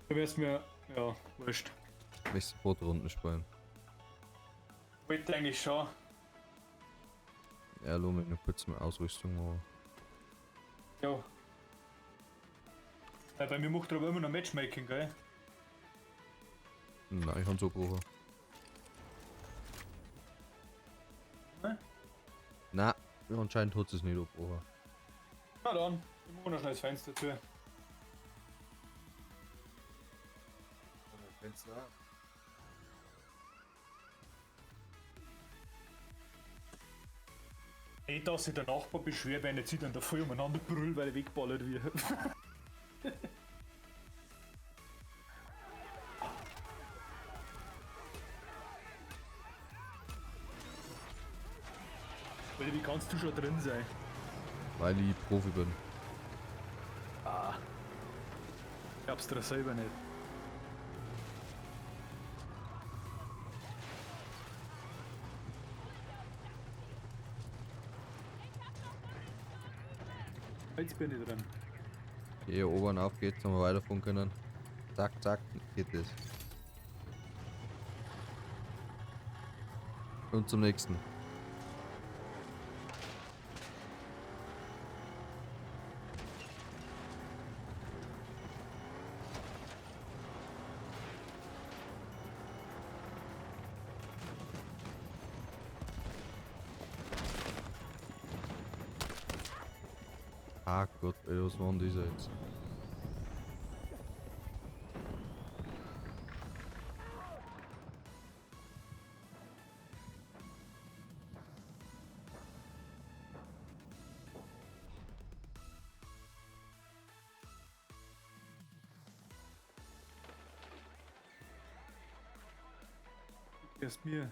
Da wär's mir, ja, wurscht. Möchtest du Bot-Runden spielen? Wollte eigentlich schon. Ja, lo mir nur kurz mal Ausrüstung machen. Ja. Ja, bei mir macht er aber immer noch Matchmaking, gell? Nein, ich hab so gebrochen. Ne? Na, anscheinend hat es nicht abgebrochen. Na dann, ich mach noch schnell das Fenster zu. Fenster. Nicht, dass sich der Nachbar beschwert, wenn ich jetzt dann da voll umeinander brüll, weil ich wegballert wird. Weil wie kannst du schon drin sein? Weil ich Profi bin. Ah. Glaubst du das selber nicht? Jetzt bin ich drin. Hier oben auf geht's, wenn wir weiterfahren können. Zack, zack, geht es. Und zum nächsten. Ah Gott, ey, was waren diese jetzt? Erst mir.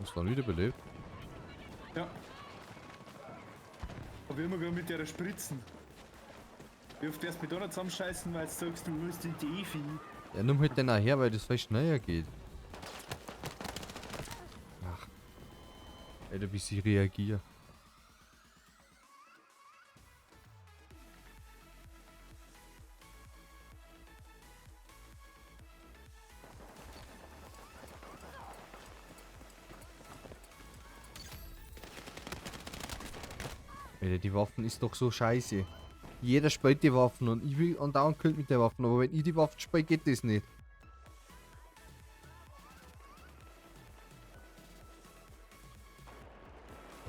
Was war wiederbelebt? Ja. Aber immer wieder mit der Spritzen. Wie oft wirst du mich da noch zusammenscheißen, weil du sagst, du willst die Defi. Ja, nimm halt den her, weil das viel schneller geht. Ach. Alter, bis ich reagiere. Alter, die Waffen ist doch so scheiße. Jeder spielt die Waffen und ich will andauernd killt mit der Waffen, aber wenn ich die Waffen spiele, geht das nicht.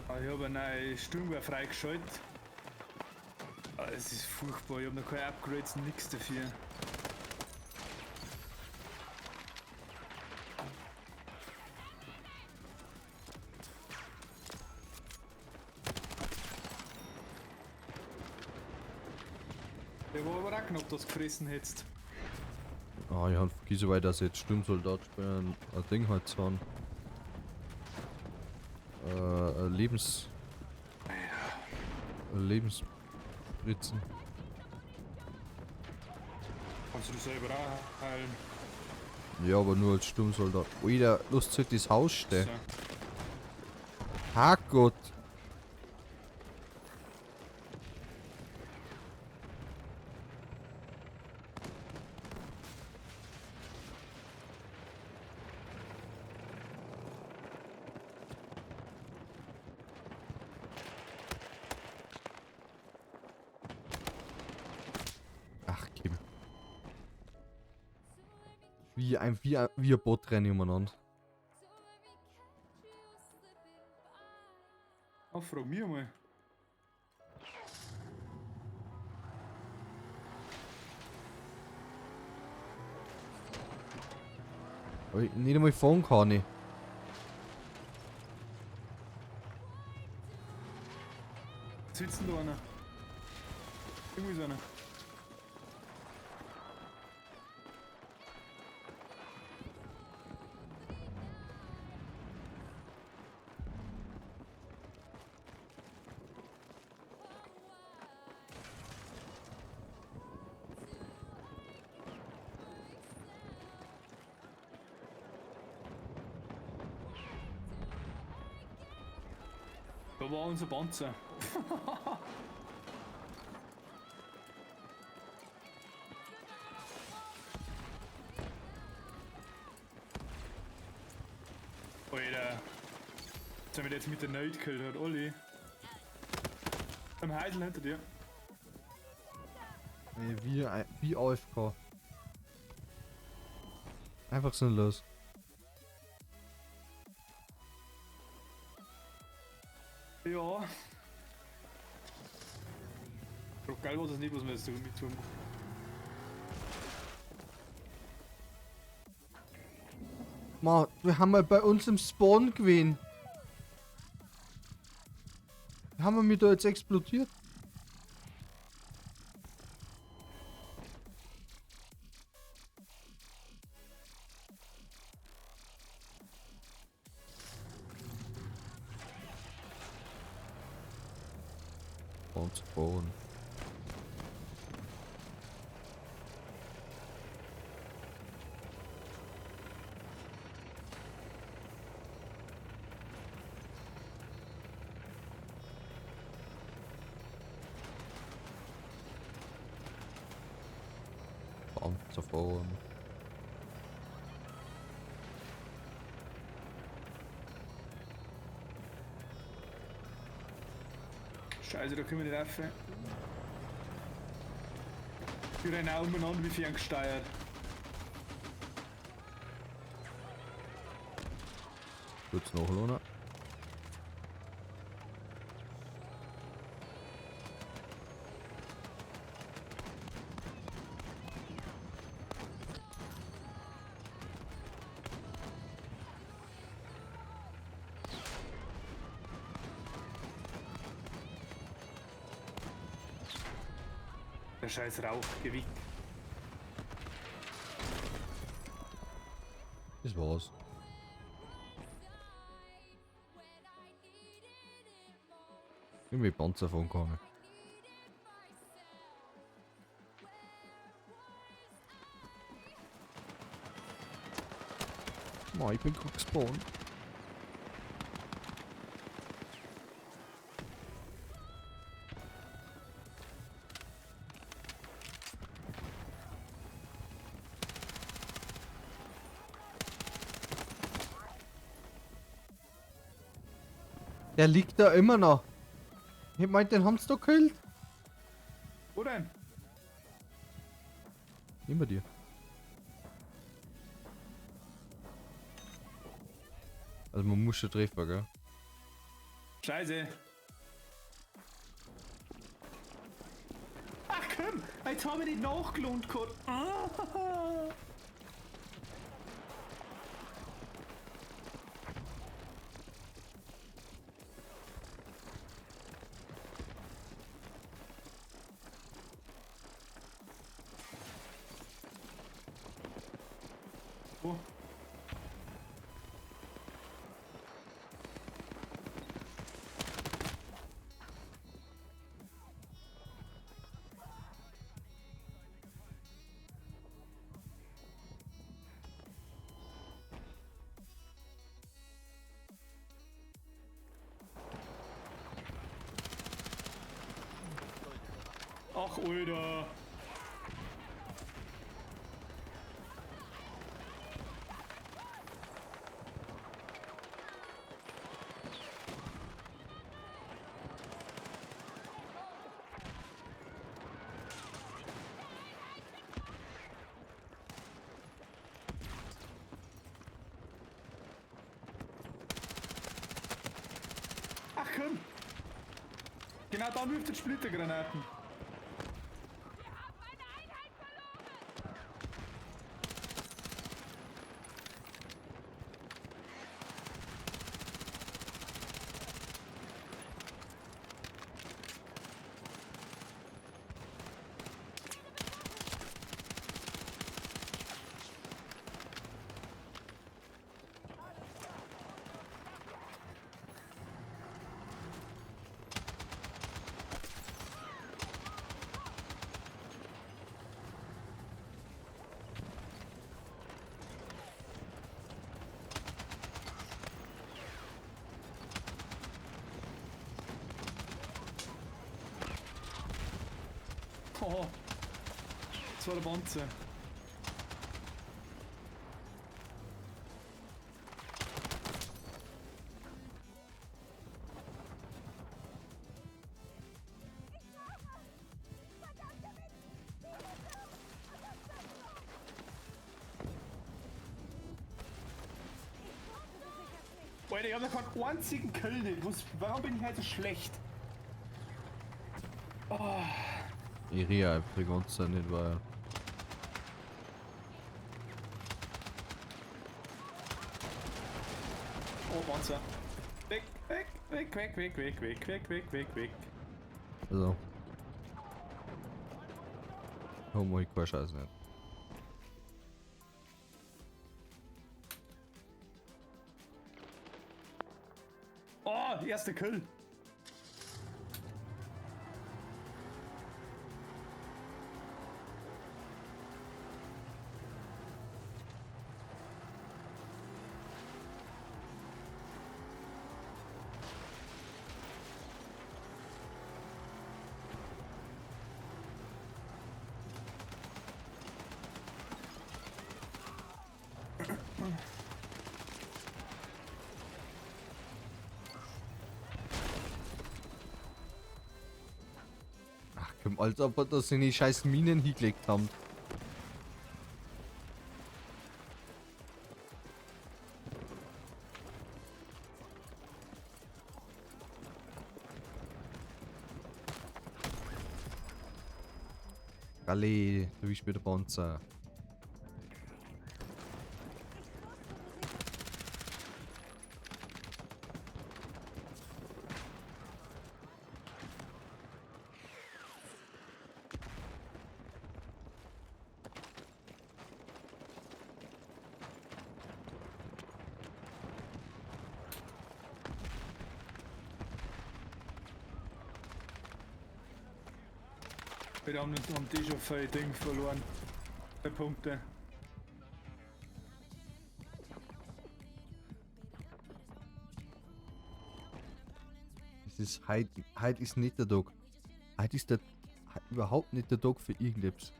Ah, ich habe eine neue Sturmgewehr freigeschaltet. Ah, es ist furchtbar, ich habe noch keine Upgrades, nix dafür. Der war aber auch knapp, dass du gefressen hättest. Ah, ich hab vergessen, weil das jetzt Sturmsoldat spielen, ein Ding halt zu haben. Lebens. Lebensspritzen. Kannst du dich selber auch heilen? Ja, aber nur als Sturmsoldat. Alter, Lust zu das Haus stehen. So. Herrgott. Ach, Kim. Wie ein Bot rennen umeinander. Ah, frag mich mal. Aber ich nicht einmal fahren kann ich. Sitzen da einer? Irgendwo ist einer. Da war unser Panzer. Alter. Jetzt haben wir jetzt mit der Nate gekillt hat, Olli. Am Heisel hinter dir. Nee, wie AFK. Einfach sinnlos. Ja. Doch geil war das nicht, was wir jetzt mit tun. Ma, wir haben mal bei uns im Spawn gewesen. Haben wir mir da jetzt explodiert? Und Spawn. Panzerfahren. Scheiße, da können wir nicht rauf. Die rennen auch umeinander wie ferngesteuert. Kurz nachladen. Der scheiß Rauch, geh weg. Das war's. Ich bin mit Panzer fahren gegangen. Ma, ich bin gerade gespawnt. Der liegt da immer noch. Ich meint, den haben's doch gekillt. Wo denn? Immer dir. Also man muss schon treffen, gell? Scheiße. Ach komm, jetzt hab ich nicht nachgelohnt gehabt. Ah. Wo? Ach, Alter. Ach komm! Genau dann wirft er Splittergranaten. Oh, das war der Panzer. Alter, ich hab noch keinen einzigen Kill nicht. Warum bin ich heute so schlecht? Oh. Ich rede einfach die ganze Zeit nicht, weil. Oh, Panzer. Weg, weg, weg, weg, weg, weg, weg, weg, weg, weg, weg. Also. Oh mein Gott, Scheiße nicht. Oh, erster Kill. Ach komm, als ob wir das in die scheiß Minen hingelegt haben. Rallye, du bist wieder Panzer. Wir haben die schon viel Ding verloren. 3 Punkte. Es ist heute, heute ist nicht der Tag. Heute ist der überhaupt nicht der Tag für irgendetwas.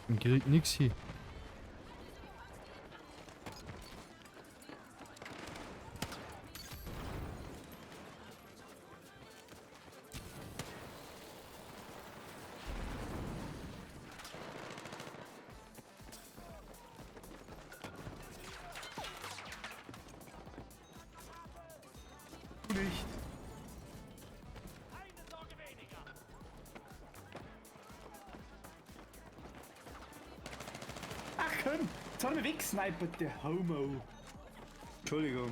Ich krieg nix hin. Nicht. Ach komm, jetzt hat er mich weggesnipert, der Homo. Entschuldigung.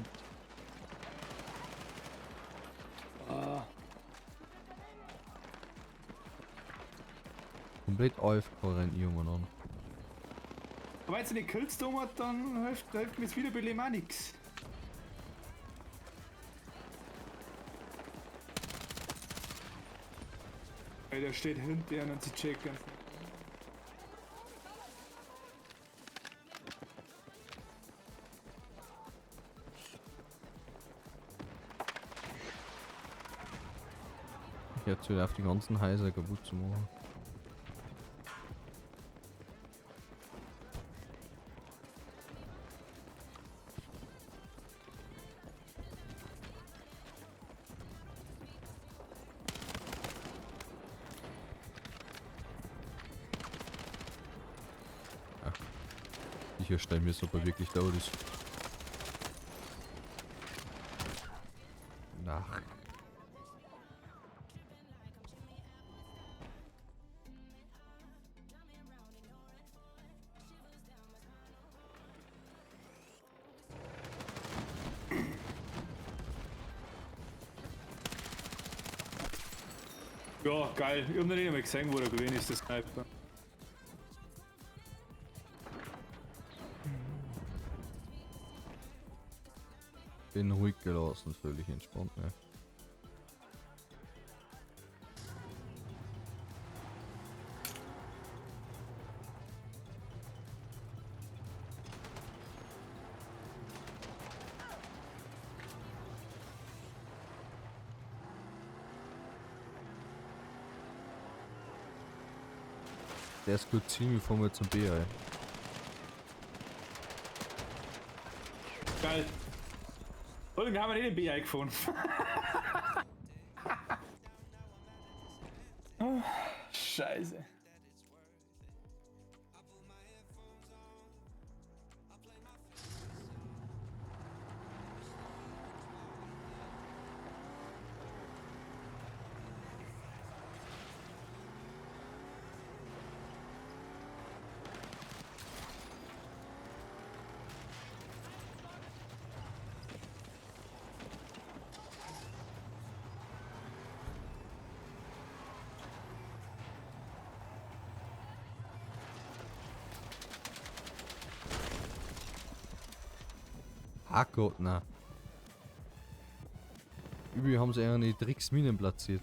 Ah. Komplett AFK rennt ich umeinander. Aber wenn du nicht killst, Thomas, dann hilft mir das Wiederbeleben auch nix. Ey, der steht hinter ihnen und sie checken. Ich hab zu auf die ganzen Häuser kaputt zu machen. Sicher stellen wir es aber wirklich dauert ist. Ach. Ja, geil. Ich hab noch nicht einmal gesehen, wo der gewesen ist, der Sniper. Bin ruhig gelassen, völlig entspannt, ne? Der ist gut ziehen, wir fahren mal zum B, ey. Geil. Und dann haben wir eh den B eingefahren. Oh, Scheiße. Ah Gott, na. Übel haben sie eigentlich Drecksminen platziert.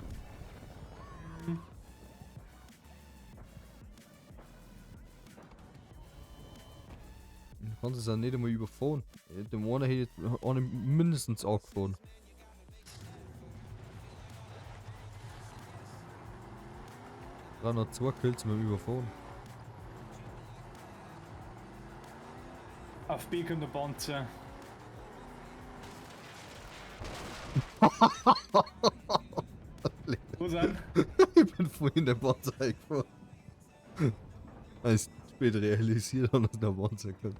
Du kannst es auch nicht einmal überfahren. Dem einen hätte ich einen mindestens angefahren. Noch zwei Kills mit dem Überfahren. Auf B kommt der Panzer. Wo sind? Ich bin vorhin der Panzer eingefahren. Als spät realisiert habe, dass der Panzer kommt.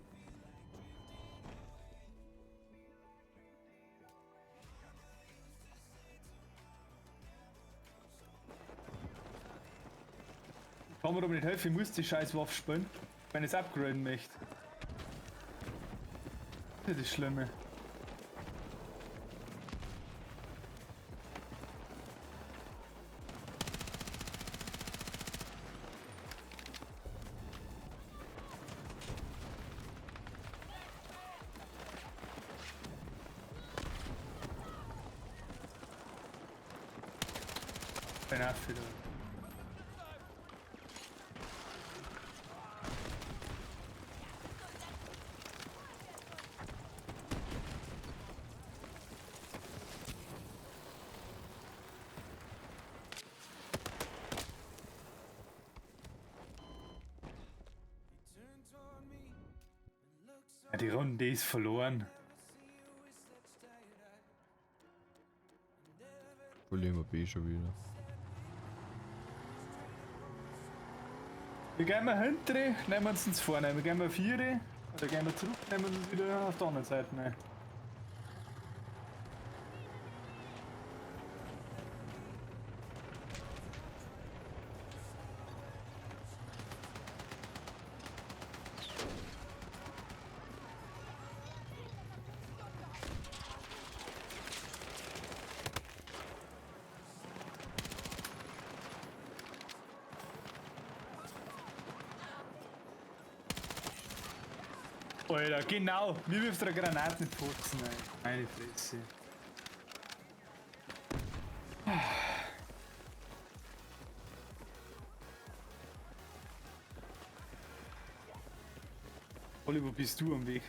Kann mir aber nicht helfen, ich muss die scheiß Waffe spielen, wenn ich es upgraden möchte. Das ist das Schlimme. Ein Affe da. Ja, die Runde ist verloren. Verlieren wir B schon wieder. Wir gehen mal hinten, nehmen wir uns ins vorne. Wir gehen mal vier, oder gehen wir zurück, nehmen wir uns wieder auf der anderen Seite rein. Alter, genau! Mir wirft eine Granate in die Fotzen, ey. Meine Fresse. Olli, wo bist du am Weg?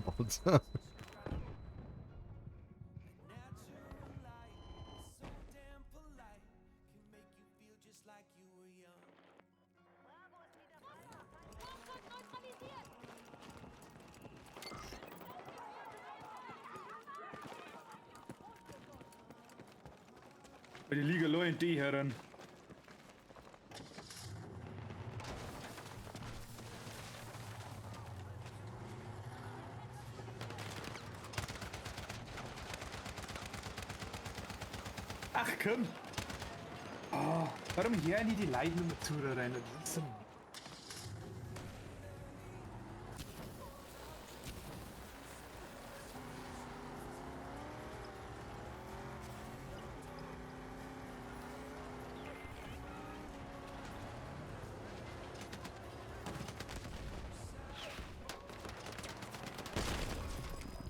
Panzer. Bei der Liga allein in D heran. Ach komm! Oh, warum hören die die Leute nur zu da rein? Das ist so.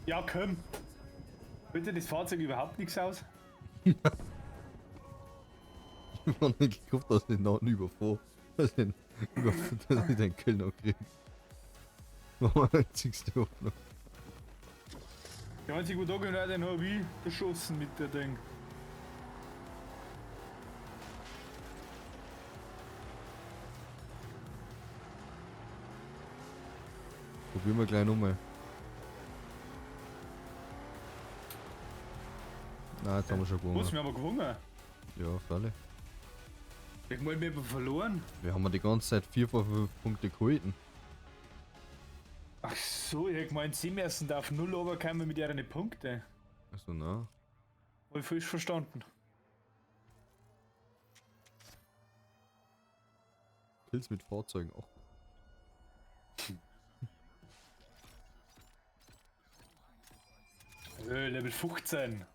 Ja, komm! Bitte das Fahrzeug überhaupt nichts aus? Ich hab nicht gehofft, dass ich den noch überfahre. Dass ich den Kill noch krieg. War meine einzigste Hoffnung. Der einzige, wo da gewesen den hab ich erschossen mit der Ding. Probieren wir gleich nochmal. Na, jetzt haben wir schon Was, gewonnen. wir haben gewonnen. Ja, freilich. Ich meine, wir haben verloren. Wir haben ja die ganze Zeit 4 von 5 Punkte gehalten. Ach so, ich hab gemeint, sie müssen auf 0 runterkommen mit ihren Punkten. Also na. Hab ich falsch verstanden. Kills mit Fahrzeugen auch. Level 15.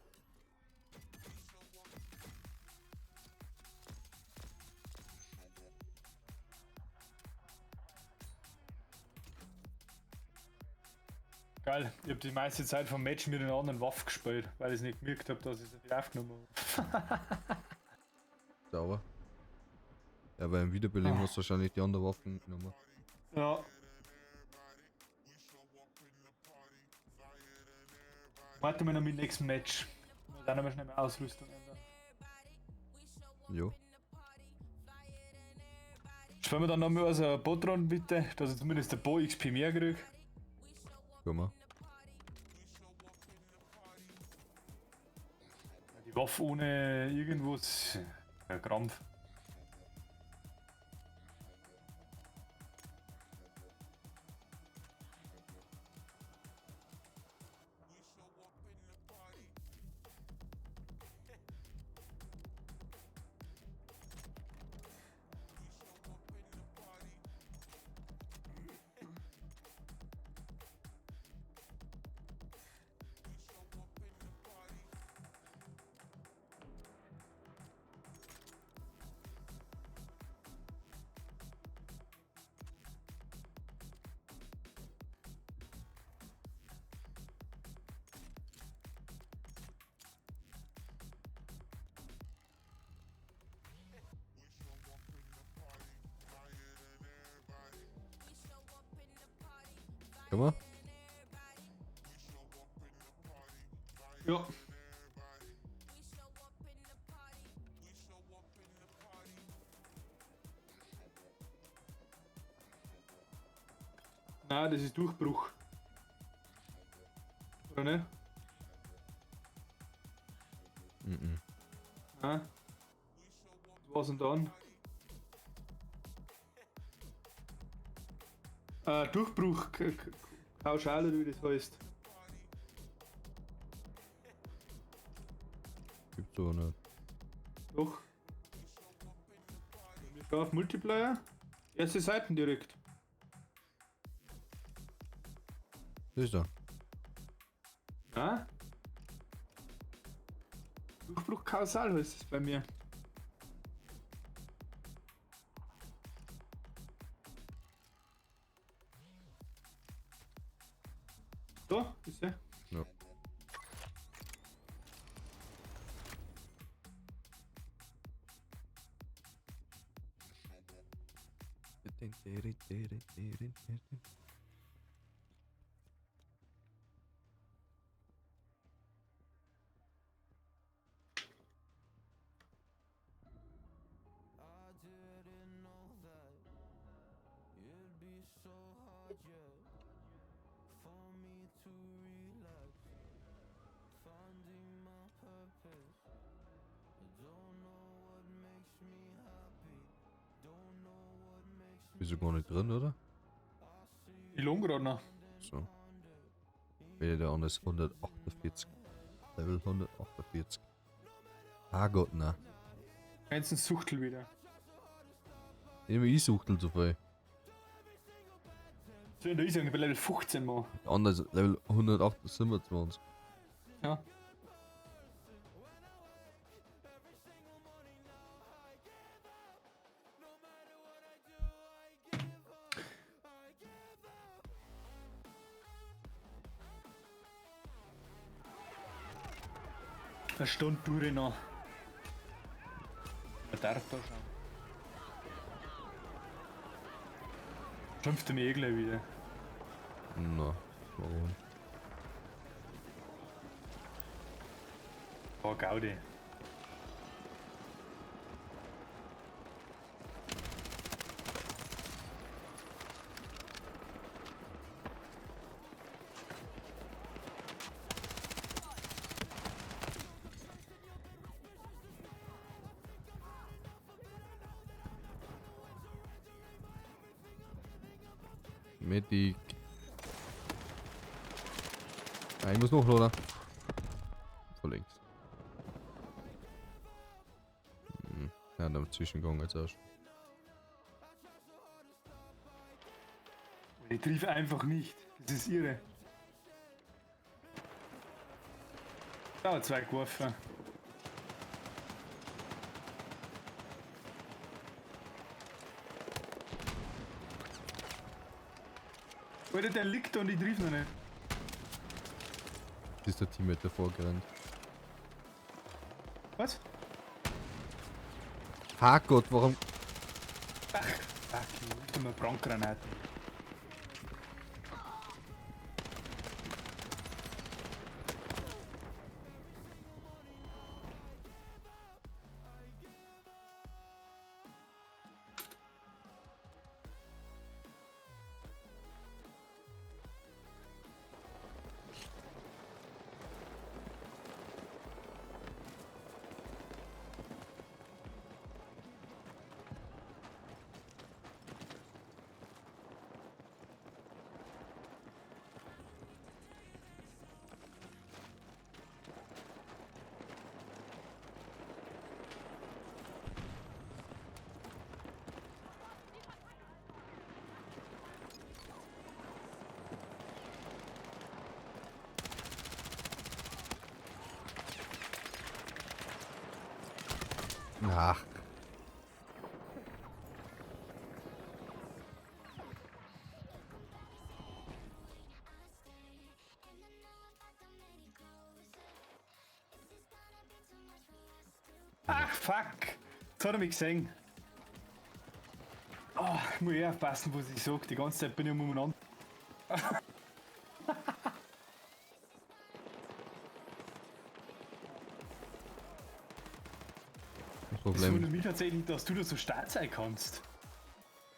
Geil, ich hab die meiste Zeit vom Match mit einer anderen Waffe gespielt, weil ich es nicht gemerkt habe, dass ich es nicht aufgenommen habe. Sauber. Ja, beim Wiederbeleben Ah. hast du wahrscheinlich die andere Waffen genommen. Ja. Warte mal noch mit dem nächsten Match. Ich muss auch noch mal schnell meine Ausrüstung ändern. Jo. Spielen wir dann noch mal so ein Botron bitte, dass ich zumindest ein paar XP mehr kriege. Guck mal. Die Waffe ohne irgendwas. Ja, Krampf. Guck mal. Ja. Nein, das ist Durchbruch. Oder ne? Mhm. Nein. Was war's denn dann? Durchbruch, Pauschale, wie das heißt. Gibt's aber nicht. Doch. Wir schauen auf Multiplayer. Erste Seiten direkt. Das ist er. Na? Durchbruch kausal heißt es bei mir. Da, ist er. Ja. I didn't know that it'd be so hard, yeah, for me to relax, finding my purpose. I don't know what makes me happy, don't know what makes me Bist du gar nicht drin, oder? Ich lohn grad noch. So. Wenn der andere ist 148. Level 148. Ah Gott, na. Ganzen Suchtel wieder. Immer ich suchtel zu viel. So, da ist ja bei Level 15 mal. Der andere ist Level 127. Ja. Eine Stunde durch noch. Man darf da schon. Schimpft er mich eh gleich wieder. Na, warum? War Gaudi. Medic. Ah, ich muss noch, oder? Von links. Hm. Ja, dazwischen gegangen jetzt erst. Ich triff einfach nicht. Das ist irre. Da, zwei geworfen. Alter, der liegt da und ich triff noch nicht. Das ist der Teammate davor gerannt. Was? Gott, warum? Ach, fuck, ich hab immer Brandgranaten. Ach. Ach, fuck! Jetzt hat er mich gesehen. Oh, ich muss eh aufpassen, was ich sag. Die ganze Zeit bin ich umeinander. Das Das Problem. wundert mich tatsächlich, dass du da so stark sein kannst.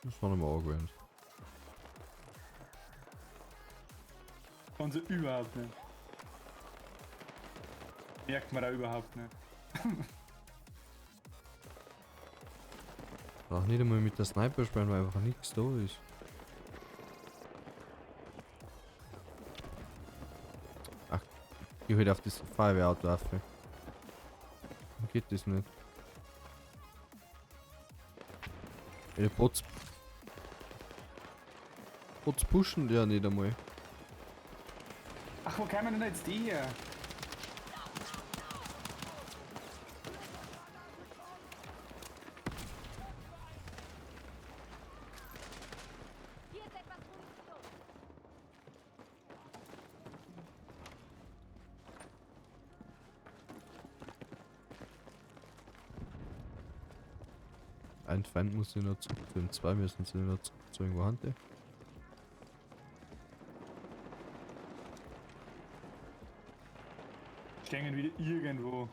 Das war nochmal angewöhnt. Kannst du überhaupt nicht. Merkt man auch überhaupt nicht. Brauch nicht einmal mit der Sniper spielen, weil einfach nichts da ist. Ach, ich halt auf das Feuerwehrauto auf. Dann geht das nicht. Ey, Bots. Bots pushen ja nicht einmal. Ach, wo kamen denn jetzt die her? Hier ist etwas Munition. Ein Feind muss sie noch zurückführen, zwei müssen sie noch zurückziehen. Wo haben die? Stehen wieder irgendwo.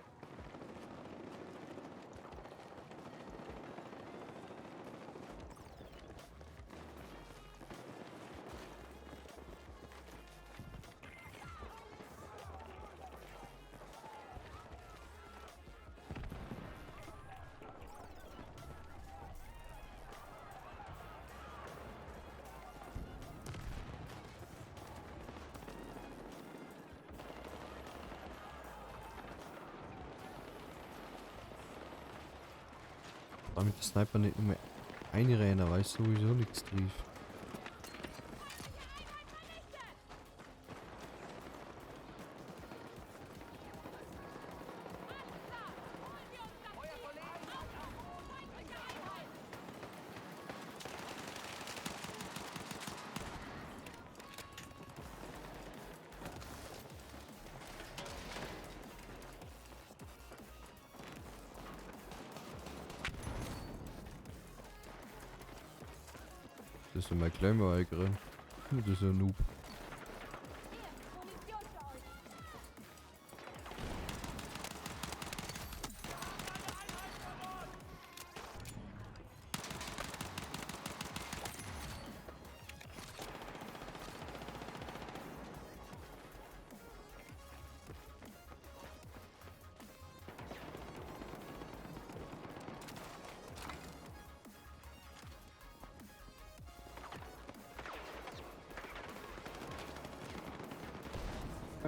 Damit der Sniper nicht nur mehr einrennen, weil sowieso nichts trifft. Das ist ja mein Klemmer eingerannt. Das ist ja ein Noob. Hier, Munition für euch.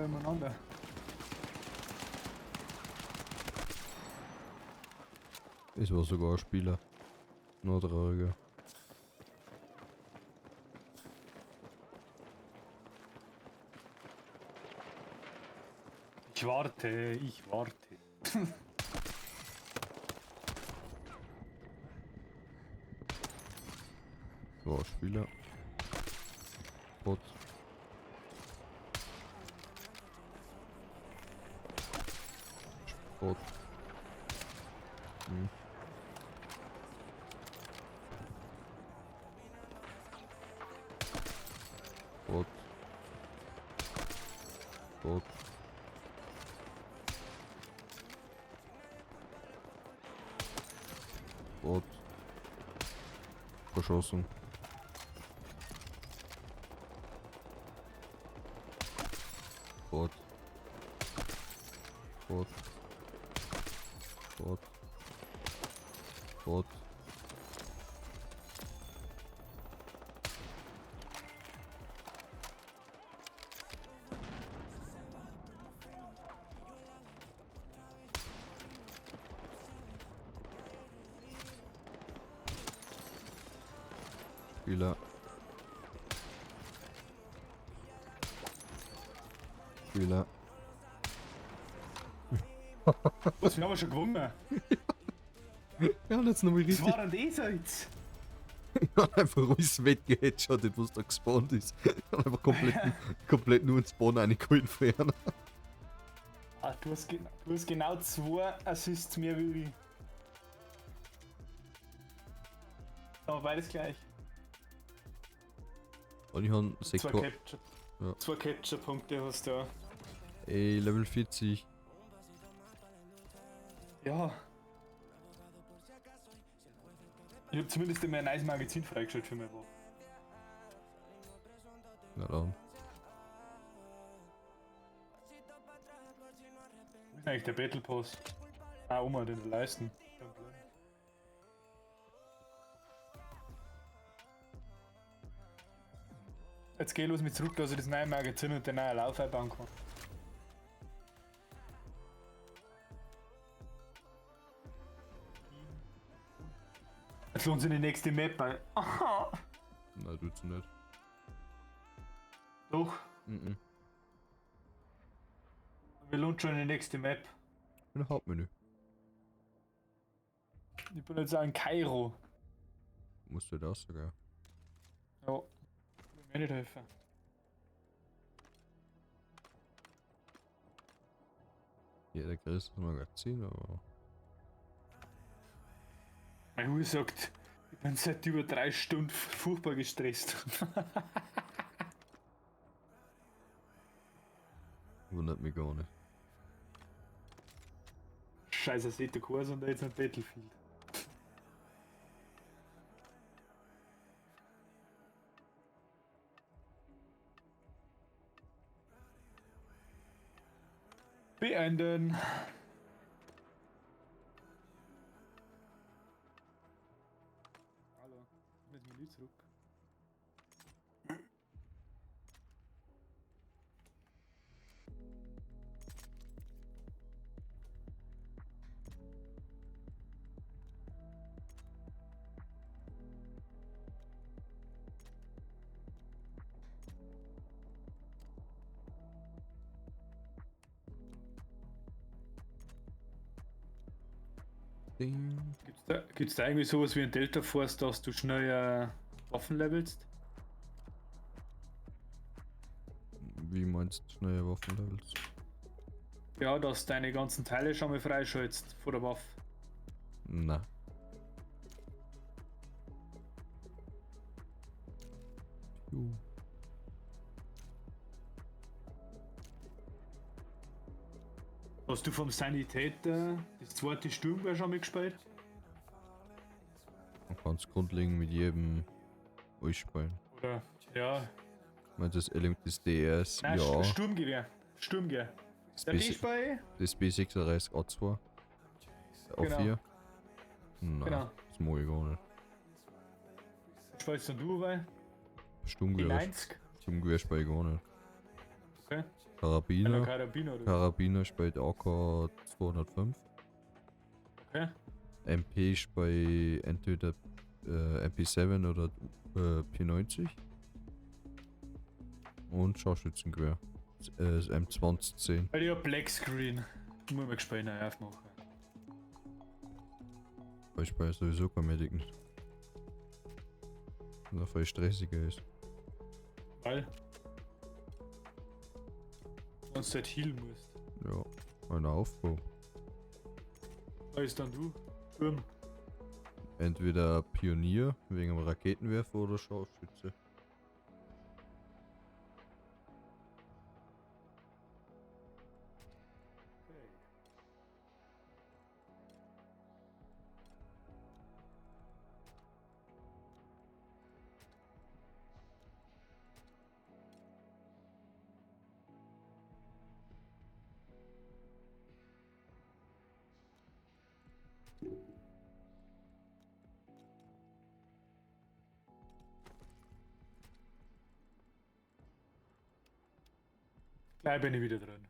schnell umeinander. Es war sogar ein Spieler. Nur trauriger. Ich warte, ich warte. War ein Spieler. Bot. Bot. Hm. Bot. Bot. Bot. Verschossen. Bot. Bot. Bot. Bot. Spieler. Spieler. Was, wir haben schon gewonnen. Ja, und jetzt nochmal Was richtig. war denn das jetzt? Ich hab einfach alles weggeheadshottet, was da gespawnt ist. Ich hab einfach komplett, komplett nur einen Spawn reingeholt von einer. Ah, du hast genau zwei Assists mehr wie ich. Aber beides gleich. Und ich hab einen Zwei Sektor. Capture. Ja. Zwei Capture-Punkte hast du ja. Ey, Level 40. Ja. Ich hab zumindest immer ein nice Magazin freigeschaltet für meine Waffe. Na dann. Wo ist eigentlich der Battle Pass? Ah, Oma, den leisten. Jetzt geh los mit zurück, dass ich das neue Magazin und den neuen Lauf einbauen kann. Jetzt lohnt sich die nächste Map bei. Aha. Nein, tut's nicht. Doch, Mhm. wir lohnt schon die nächste Map. In Hauptmenü. Ich bin jetzt auch in Kairo. Musst du das sogar. Ja. Will mir nicht helfen. Ja, der Chris ist Magazin, aber. Mein Hu sagt, ich bin seit über 3 Stunden furchtbar gestresst. Wundert mich gar nicht. Scheiße, seht der Kurs und jetzt ein Battlefield. Beenden. Hallo, ich muss Menü zurück. Ding. Gibt's da irgendwie sowas wie ein Delta Force, dass du schnell Waffen levelst? Wie meinst du neue Waffenlevels? Ja, dass du deine ganzen Teile schon mal freischaltest vor der Waffe. Na. Juh. Hast du vom Sanitäter das zweite Sturmgewehr schon mal gespielt? Man kann es grundlegend mit jedem durchspielen. Oder? Ja. Meinst du das LM, das DS? Nein, Ja. Sturmgewehr. Sturmgewehr. Das, Der B, B-Spiel? das B36 A2. Genau. A4. Nein, Genau. das mag ich gar nicht. Spielst denn du bei? Die Sturmgewehr, 90? Sturmgewehr spiele ich gar nicht. Okay. Einer Karabiner. Karabiner oder? Karabiner spielt AK 205. Okay. MP spielt entweder MP7 oder P90. Und Scharfschützengewehr. Das M2010. Weil ich hab Black Screen. Ich muss mal gespannt neu aufmachen. Ich spiele sowieso kein Medic nicht. Und voll stressiger ist. Weil. Wenn du halt healen musst. Ja, ein Aufbau. Da ist dann du. Sturm. Entweder Pionier wegen dem Raketenwerfer oder Scharfschütze. Okay. Gleich bin ich wieder drin.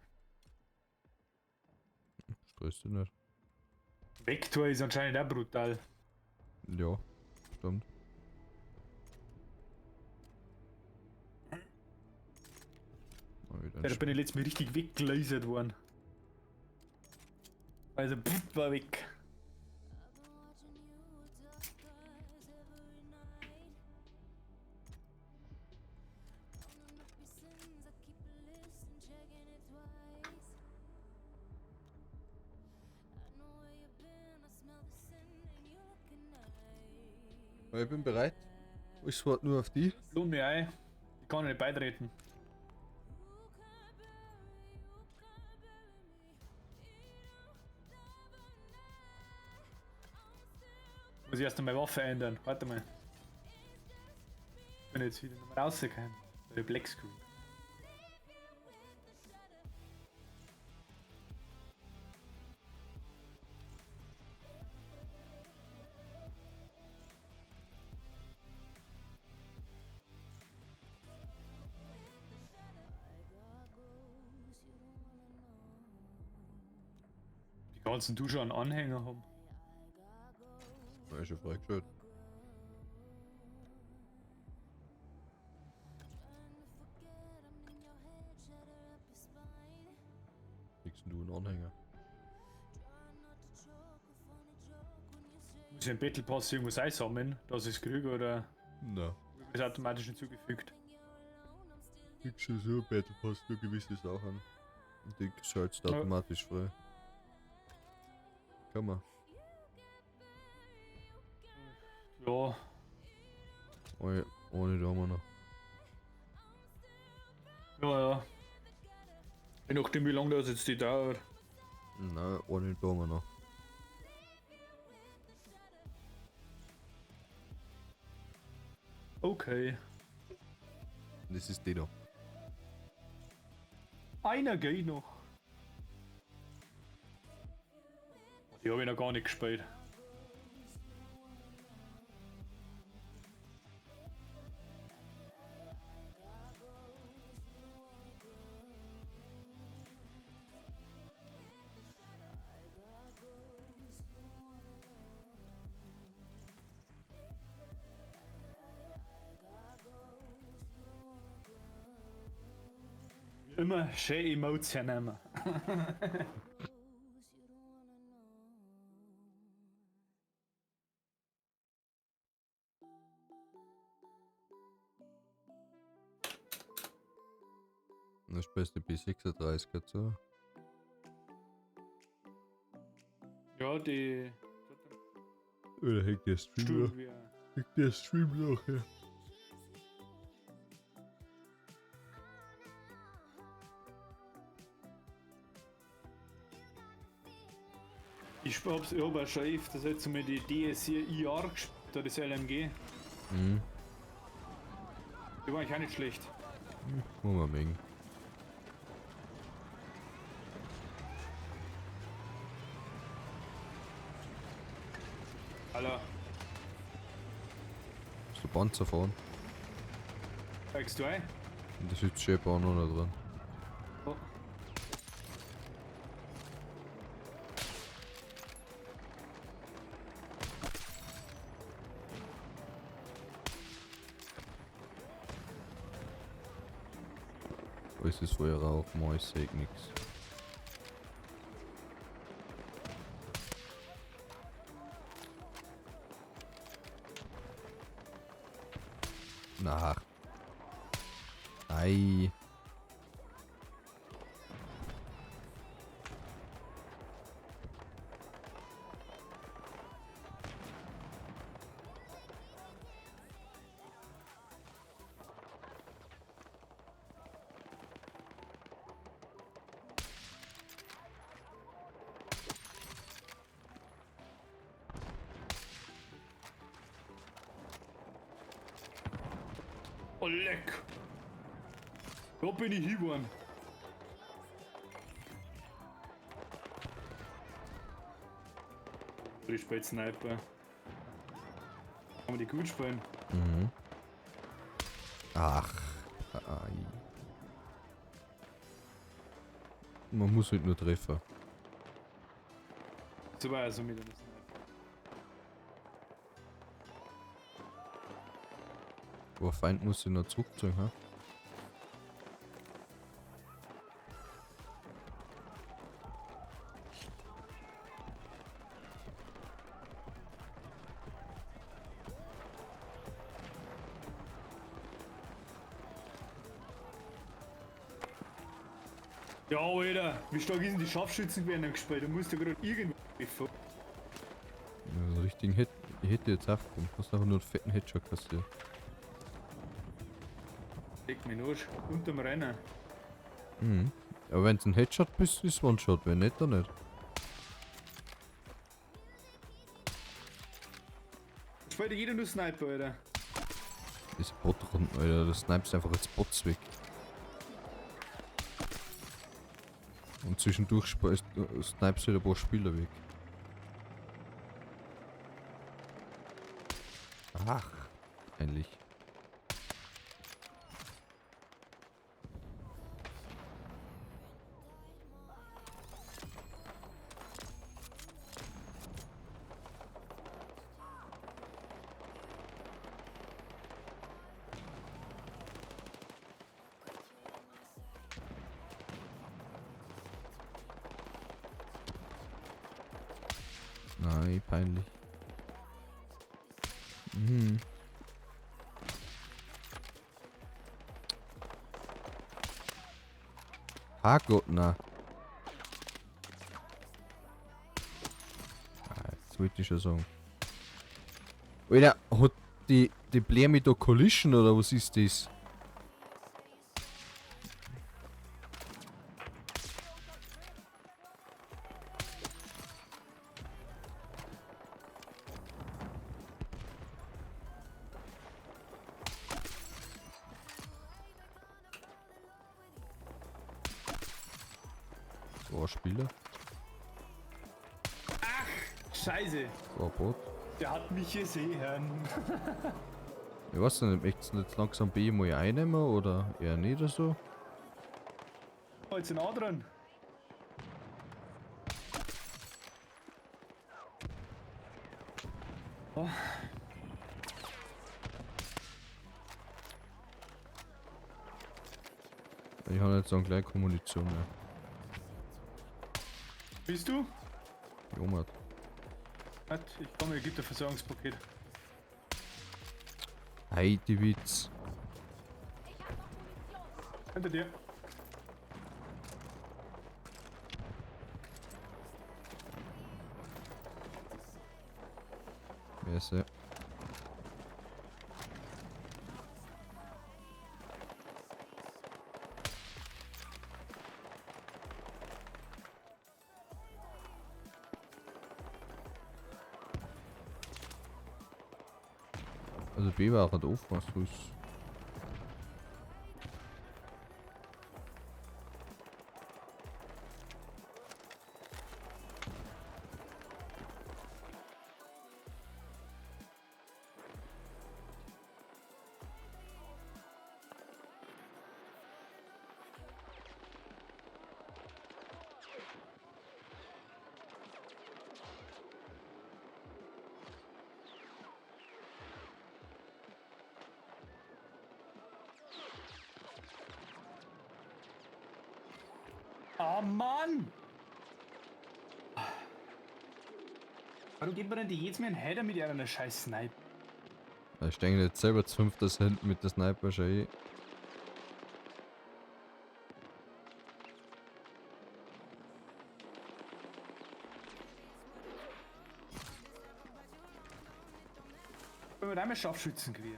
Stress dich nicht. Vektor ist anscheinend auch brutal. Ja, stimmt. Mal wieder ein Ja, da bin ich letztes Mal richtig weggelasert worden. Also, pff, war weg. Ich bin bereit. Ich warte nur auf die. Lohnt mich ein. Ich kann nicht beitreten. Muss ich erst einmal Waffe ändern. Warte mal. Ich bin jetzt wieder nochmal rausgekommen. Bei der Black Screen. Die ganzen du schon einen Anhänger haben. War ich schon freigeschaltet. Kriegst denn du einen Anhänger? Muss ich im Battle Pass irgendwas einsammeln, dass ich es kriege oder Na. wird es automatisch hinzugefügt? Kriegst du so Battle Pass nur gewisse Sachen. Und die schaltest du Ja. automatisch frei. Kann man. Ja, Ohne da haben wir noch. ja, ja. Je nachdem, wie lange das jetzt die dauert. Nein, ohne da haben wir noch. Okay. Das ist die da. Einer geht noch. Die habe ich noch gar nicht gespielt. Immer schön Emotes hernehmen. Und das spielst du B36 dazu. Ja, die. Oder hängt der Stream noch? Sturmgewehr. Hängt der Stream noch, ja. Ich hab's, ich hab auch schon öfters jetzt mal die DS4 IR gespielt, da das LMG. Mhm. Die war eigentlich auch nicht schlecht. Muss man mengen. Alter, Ist der Panzer fahren? steigst du ein? Und da sitzt Shepard auch noch drin. Oh. Alles ist voll Rauch, moi, ich seh nix. Na. Ei. Oh, leck. Da bin ich hingeworfen. Ich spiele Sniper. Kann man die gut spielen? Mhm. Ach. Ei. Man muss halt nur treffen. So war also mit einem Sniper. Aber Feind muss ich noch zurückziehen, ha? Ja, Alter, wie stark ist denn die Scharfschützengewehr gespielt? Du musst ja gerade irgendwie. Ja, so einen richtigen Hit. Ich hätte jetzt aufgekommen. Hast einfach nur einen fetten Headshot kassiert. Leck mich Arsch. Unterm Rennen. Mhm. Aber wenn du ein Headshot bist, ist One-Shot. Wenn nicht, dann nicht. Spielt ja jeder nur Sniper, Alter. Diese Bot-Runden, Alter. Du snipest einfach als Bots weg. Und zwischendurch snipest du halt ein paar Spieler weg. Ach, eigentlich. Nein, peinlich. Mhm. Herrgott, na. Ah, das wollte ich schon sagen. Alter, hat die Bläme da Collision oder was ist das? So, Spieler. Ach, Scheiße. So, Bot. Der hat mich gesehen. Ich weiß nicht, möchtest du jetzt langsam B mal einnehmen oder eher nicht oder so? Oh, jetzt sind auch dran. Oh. Ich habe jetzt dann gleich keine Munition mehr. Bist du? Jomert. Ich komme, ich gebe dir Versorgungspaket. Hey, die Witz. Hinter dir. Merci. Also B war halt offen, was du ist. Ah, Mann! Warum geht man denn die jetzt mir einen Header mit einer scheiß Snipe? Ich denke jetzt selber zu fünf das hinten mit der Sniper schon eh. Wenn wir einmal Scharfschützengewehr.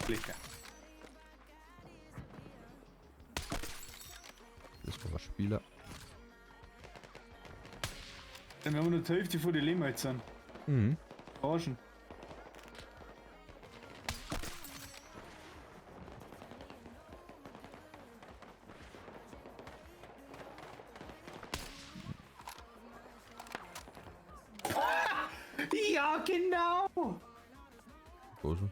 Klicker. Das war ein Spieler. Dann haben wir nur die Hälfte von den Leben jetzt sind. Mhm. Verarschen. Ja, genau! Großen.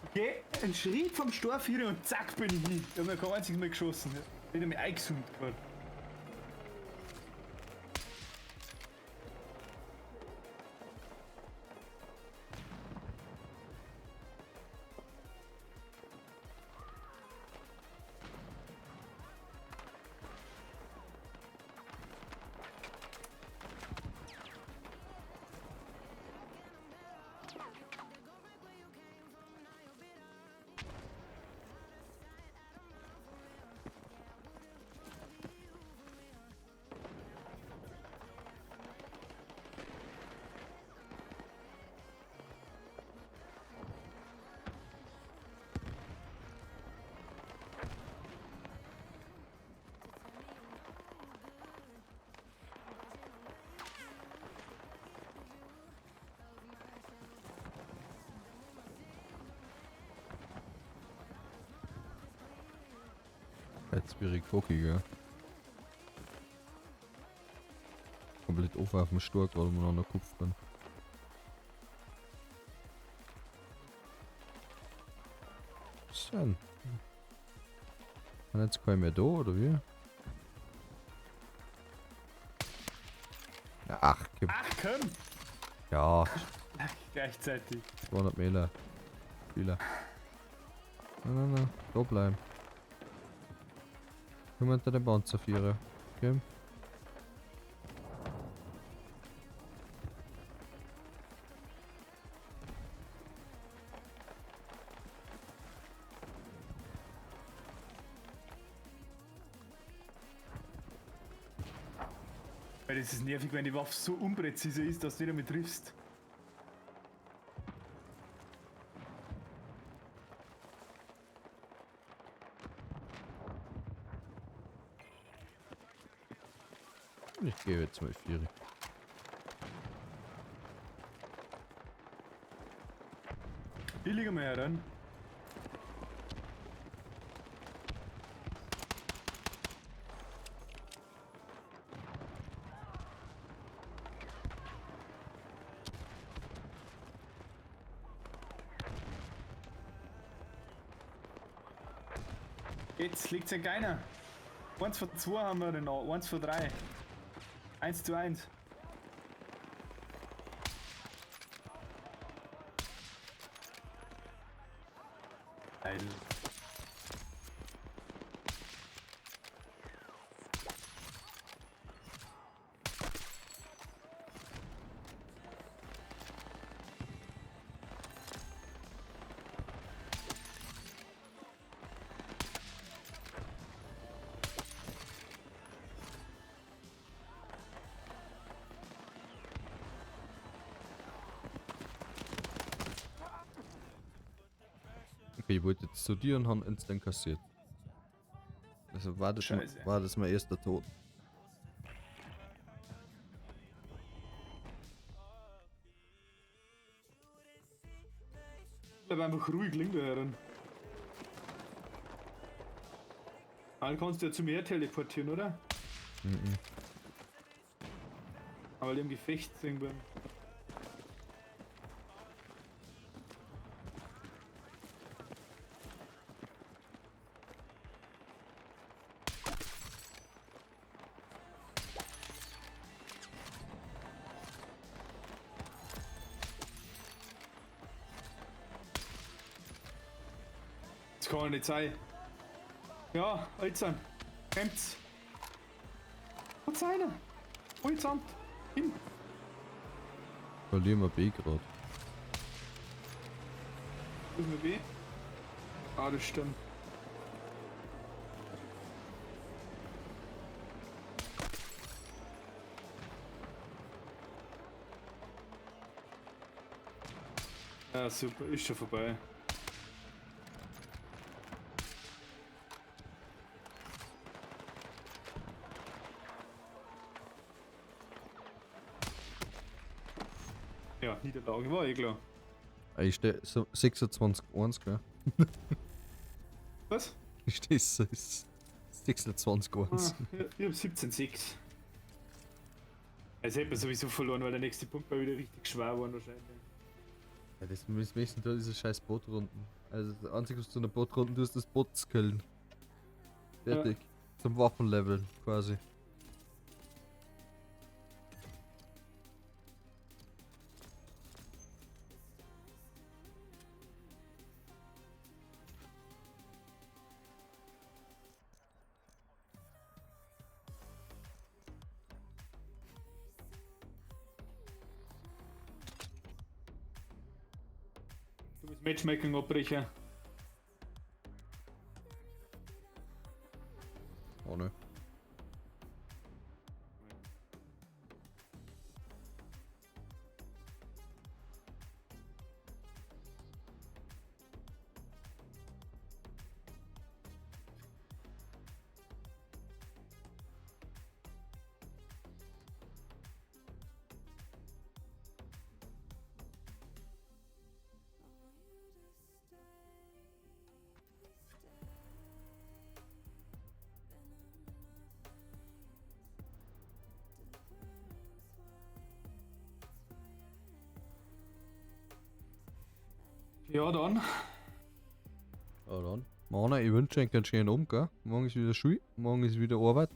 Okay, ein Schritt vom Storvierer und zack bin ich hin. Ich hab mir kein einziges Mal geschossen. Ich hab mich eingezoomt gerade. Jetzt bin ich cocky, gell? Komplett offen auf dem Stork, weil wir noch an der Kopf bin. Was denn? War jetzt kein mehr da, oder wie? Ach, gib. Ach komm! Ja, Gleichzeitig. 200 Meter. Spieler. Nein, nein, nein. Da bleiben. Komm unter den Panzervierer. Okay. Weil das ist nervig, wenn die Waffe so unpräzise ist, dass du nicht damit triffst. Ich gebe jetzt mal Vieri. Ich liege mal heran. Jetzt liegt's ja keiner. 1 vor 2 haben wir noch, 1 vor 3. 1 zu 1. Geil. Okay, ich wollte jetzt zu dir und haben instant kassiert. Also war das, Scheiße. war das mein erster Tod. Bleib einfach ruhig liegen da heran. Dann kannst du ja zu mir teleportieren, oder? Mhm. Aber die im Gefecht irgendwann. Das kann doch nicht sein. Ja, Alzan. Kommt's. Hat's einer. Holzamt. Hin. Verlieren wir B gerade. Wo ist mir B? Ah, das stimmt. Ja, super, ist schon vorbei. Ja, Niederlage war eh klar. Ah, ich steh so 26-1, gell? Was? Ich steh so 26-1. Ah, ich hab 17,6. Es hätte man sowieso verloren, weil der nächste Punkt war wieder richtig schwer war wahrscheinlich. Ja, das müssen da diese scheiß Botrunden. Also das Einzige, was du in der Botrunden tust, ist Bots killen. Fertig. Ja. Zum Waffenleveln quasi. Du bist Matchmaking abbrechen. Oh ne. Ja, dann. Ja, dann. Männer, ich wünsche euch einen schönen Abend, gell? Morgen ist wieder Schule, morgen ist wieder Arbeit.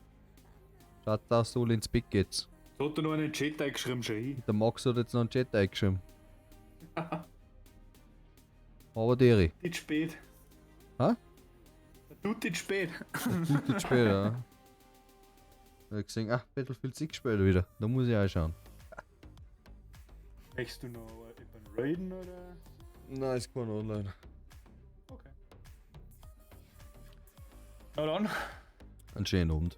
Schaut, dass du alle ins Bett geht's. So hat er noch einen Chat eingeschrieben, schon hin. Der Max hat jetzt noch einen Chat eingeschrieben. Aber deri. Nicht spät. Hä? Der tut nicht spät. Tut nicht spät, ja. Da hab ich gesehen, ach, Battlefield 6 spielt wieder. Da muss ich auch schauen. Möchtest du noch jemanden raiden oder? Nein, ist kein Online. Okay. Na dann. Einen schönen Abend.